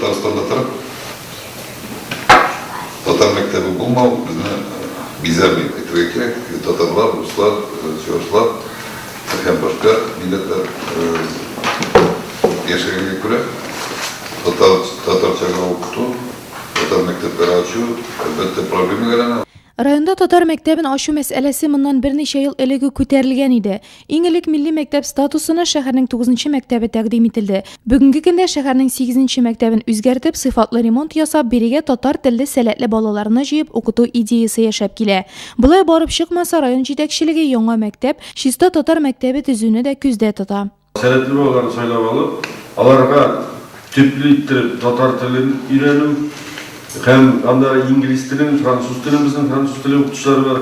Татарстанда торып, татар мәктәбе булмау безне бизәми, әйтергә кирәк. Татарлар, руслар, чуашлар һәм башка милләтләр яшәгәнгә күрә, татар, татарчага укыту, татар мәктәпләре ачу, әлбәттә, проблемага әйләнә. Районда татар мәктәбен ачу мәсьәләсе моннан берничә ел элек үк күтәрелгән иде. Иң элек милли мәктәп статусына шәһәрнең тугызынчы мәктәбе тәкъдим ителде. Бүгенге көндә шәһәрнең сигезенче мәктәбен үзгәртеп, сыйфатлы ремонт ясап, бирегә татар телле сәләтле балаларны җыеп укыту идеясе яшәп килә. Болай барып чыкмаса, район җитәкчелеге яңа мәктәп, чиста татар мәктәбе төзүне дә күздә тота. Сәләтле балаларны сайлап алып, аларга төпле иттереп татар телен өйрәнү һәм аннары инглиз телен, француз телен, безнең француз теле укытучылары бар.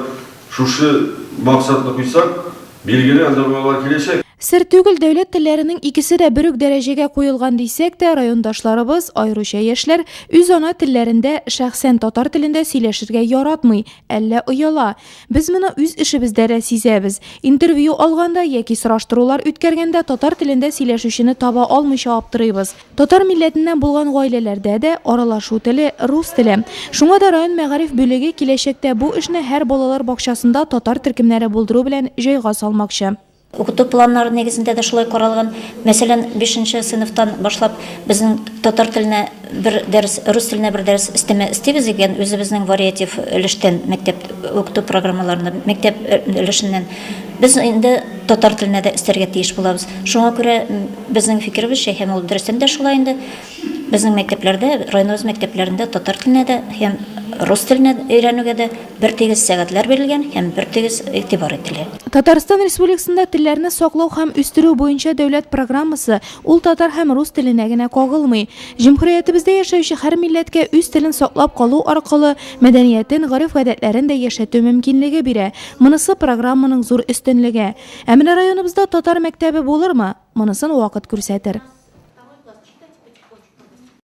Шушы максатны куйсак, билгеле, анда балалар киләчәк. Сер түгел, дәүләт телләренең икесе дә бер үк дәрәҗәгә куелган дисәк тә, райондашларыбыз, аеруча яшьләр, үз ана телләрендә, шәхсән татар телендә сөйләшергә яратмый, әллә ояла. Без моны үз эшебездә дә сизәбез. Интервью алганда яки сораштырулар үткәргәндә татар телендә сөйләшүчене таба алмыйча аптырыйбыз. Татар милләтеннән булган гаиләләрдә дә аралашу теле, рус теле. Шуңа да район мәгариф бүлеге киләчәктә бу эшне һәр балалар бакчасында татар төркемнәре булдыру белән җайга салмакчы. Укыту планнары нигезендә дә шулай каралган. Мәсәлән, бишенче сыйныфтан башлап безнең татар теленә бер дәрес, рус теленә бер дәрес өстәмә өстибез икән, үзебезнең вариатив өлештән мәктәп укыту программаларында, мәктәп өлешеннән без инде татар теленә дә өстәргә тиеш булабыз. Шуңа күрә безнең фикеребезчә, һәм ул дөрестән дә шулай инде, безнең мәктәпләрдә, районыбыз мәктәпләрендә татар теленә дә һәм рус теленә өйрәнүгә дә Бертигез сәгатьләр бирелгән һәм бертигез игътибар ителә. Татарстан Республикасында телләрне саклау һәм үстерү буенча дәүләт программасы ул татар һәм рус теленә генә кагылмый. Җөмһүриятебездә яшәүче һәр милләткә үз телен саклап калу аркылы мәдәниятен, гореф-гадәтләрен дә яшәтү мөмкинлеге бирә. Монысы программаның зур өстенлеге. Ә менә районыбызда татар мәктәбе булырмы? Монысын вакыт күрсәтер.